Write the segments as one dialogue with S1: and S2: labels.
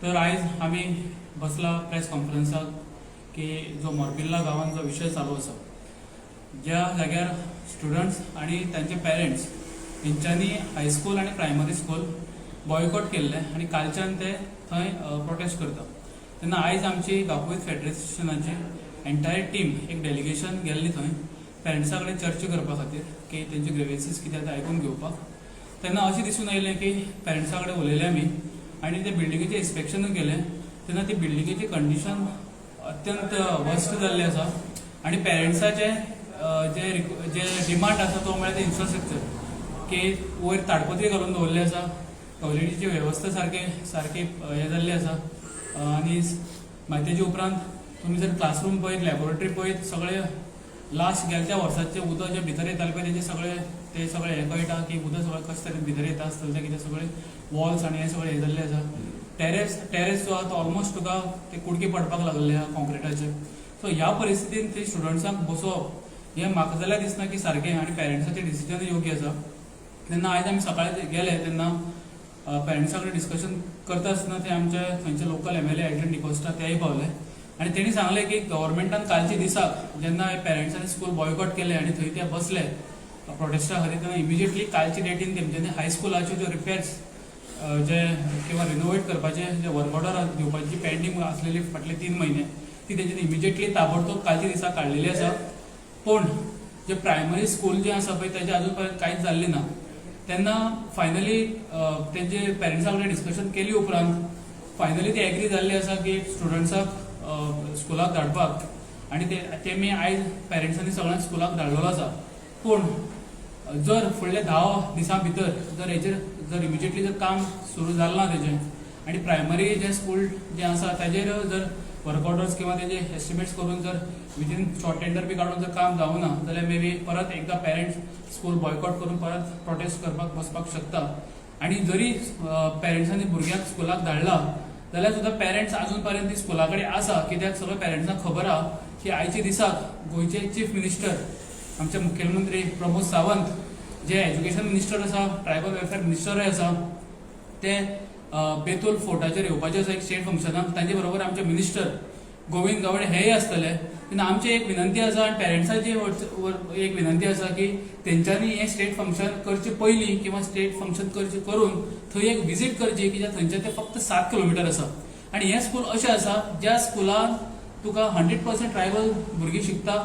S1: तर आयज आमी बसला प्रेस कॉन्फरन्साक की जो मोरपिर्ला गांवांत जो विशय चालू आसा, ज्या जाग्यार स्टुडंट्स आनी तांचे पेरंट्स हेंच्यांनी हायस्कूल आनी प्रायमरी स्कूल बॉयकॉट केल्लें आनी कालच्यान ते थंय प्रोटेस्ट करता. तेन्ना आयज आमची गांवपुरी फेडरेशनाची एंटायर टीम, एक डेलिगेशन गेल्ली थंय पेरंट्सा कडेन चर्चा करपा खातीर की तेंचे ग्रिवेन्सीस कितें ते आयकून घेवपाक. तेन्ना अशें दिसून आयलें की पेरंट्सा कडेन उलयले आमी आनी ते बिल्डिंगेचें इन्स्पेक्शनूय केलें, तेन्ना ती बिल्डिंगेची कंडिशन अत्यंत वर्स्ट जाल्ली आसा आनी पेरंट्साचे जे डिमांड आसा तो म्हळ्यार इन्फ्रास्ट्रक्चर, की वयर ताडपत्री घालून दवरले आसा, टॉयलेटीची वेवस्था सारके सारकी हें जाल्ली आसा. आनी मागीर तेजे उपरांत तुमी जर क्लासरूम पळयत, लॅबोरेटरी पळयत, सगळे लास्ट गेल्या त्या वर्साचें उदक जें भितर येतालें पळय, तेजें सगळें ते सगळें हें कळटा की उदक सगळें कशें तरेन भितर येता आसतलें तें कितें. सगळें वॉल्स आनी हें सगळें हें जाल्लें आसा. टेरेस जो आहा तो ऑलमोस्ट तुका ते कुडके पडपाक लागले आहा कॉन्क्रिटाचे. सो ह्या परिस्थितीन ते स्टुडंट्सांक बसोवप हें म्हाका जाल्यार दिसना की सारकें आनी पेरंट्साचें डिसिजन योग्य आसा. तेन्ना आयज आमी सकाळी गेले तेन्ना पेरंट्सा कडेन डिस्कशन करता आसतना ते आमचे थंयचे लोकल एमएलए एड्रियन डिकोस्टा तेय पावले आनी तेणी सांगलें की गव्हर्मेंटान कालच्या दिसाक जेन्ना पेरंट्सांनी स्कूल बॉयकॉट केलें आनी थंय ते बसले प्रोटेस्टा खातीर, तेन्ना इमिजिएटली कालच्या डेटीन तेमच्यांनी हायस्कुलाच्यो ज्यो रिपेर्स जे किंवा रिनोवेट करपाचे जे वर्क ऑर्डर दिवपाची पेंडींग आसलेली फाटले 3 म्हयने, ती तेंच्यांनी इमिजिएटली ताबडतोब कालच्या दिसा काडलेली आसा. पूण जे प्रायमरी स्कूल जें आसा पळय, तेजें अजून पर्यंत कांयच जाल्लें ना. तेन्ना फायनली तेंचे पेरंट्सा कडेन डिस्कशन केली उपरांत फायनली ते एग्री जाल्ले आसा की स्टुडंट्साक स्कुलाक धाडपाक आनी ते तेमी आयज पेरंट्सांनी सगळ्यांक स्कुलाक धाडलेलो आसा. पूण जर फुडल्या 10 दिसां भितर जर हेचेर जर इमिजिएटली जर काम सुरू जालें ना तेजें आनी प्रायमरी जें स्कूल जें आसा ताजेर जर वर्क ऑर्डर्स किंवा तेजे एस्टिमेट्स करून जर विदीन शॉर्ट टेंडर बी काडून जर काम जावना जाल्यार मे बी परत एकदां पेरंट्स स्कूल बॉयकॉट करून परत प्रोटेस्ट करपाक बसपाक शकता. आनी जरी पेरंट्सांनी भुरग्यांक स्कुलाक धाडला जाल्यार सुद्दां पेरंट्स अजून पर्यंत ती स्कुला कडेन आसा, कित्याक सगळ्या पेरंट्सांक खबर आहा की आयच्या दिसाक गोंयचे चीफ मिनिस्टर, आमचे मुखेलमंत्री प्रमोद सावंत, जे एज्युकेशन मिनिस्टर आसा, ट्रायबल वेलफेअर मिनिस्टरूय आसा, ते बेतूल फोर्टाचेर येवपाचे आसा एक स्टेट फंक्शनाक. तांचे बरोबर आमचे मिनिस्टर गोविंद गावडे हेय आसतले. तेन्ना आमची एक विनंती आसा आनी पेरंट्साची एक विनंती आसा की तेंच्यांनी हें स्टेट फंक्शन करचे पयलीं किंवा स्टेट फंक्शन करचे करून थंय एक विजीट करची, कित्याक थंयच्यान ते फक्त 7 किलोमिटर आसा. आनी हें स्कूल अशें आसा ज्या स्कुलान तुका 100% ट्रायबल भुरगीं शिकता,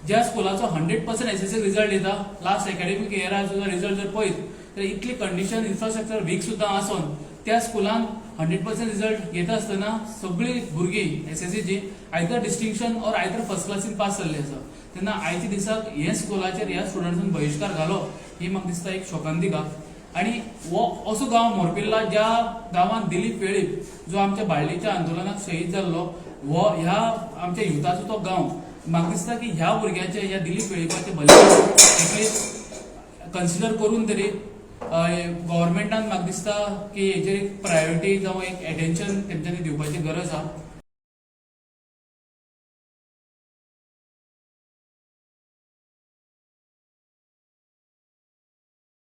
S1: ज्या स्कुलाचो 100% एसएससी रिजल्ट येता. लास्ट एकॅडमीक इयराचो जर रिजल्ट जर पळयत जाल्यार इतली कंडिशन, इन्फ्रास्ट्रक्चर वीक सुद्दां आसून त्या स्कुलान 100% रिजल्ट घेता आसतना सगळीं भुरगीं एसएससीची either distinction or either first क्लासीन पास जाल्ली आसा. तेन्ना आयच्या दिसाक हे स्कुलाचेर ह्या स्टुडंट्सान बहिश्कार घालो ही म्हाका दिसता एक शोकांतिका. आनी हो असो गांव मोरपिर्ला, ज्या गांवांत दिलीप वेळीप जो आमच्या बाळ्ळीच्या आंदोलनाक शहीद जाल्लो, हो ह्या आमच्या युथाचो तो गांव. म्हाका दिसता की ह्या भुरग्याचे, ह्या दिलीप वेळीपाचे बलिदान एटलिस्ट कन्सिडर करून तरी गव्हर्मेंटान म्हाका दिसता की हेजेर एक प्रायोरिटी जावं एक एटेन्शन तेमच्यांनी दिवपाची गरज आहा.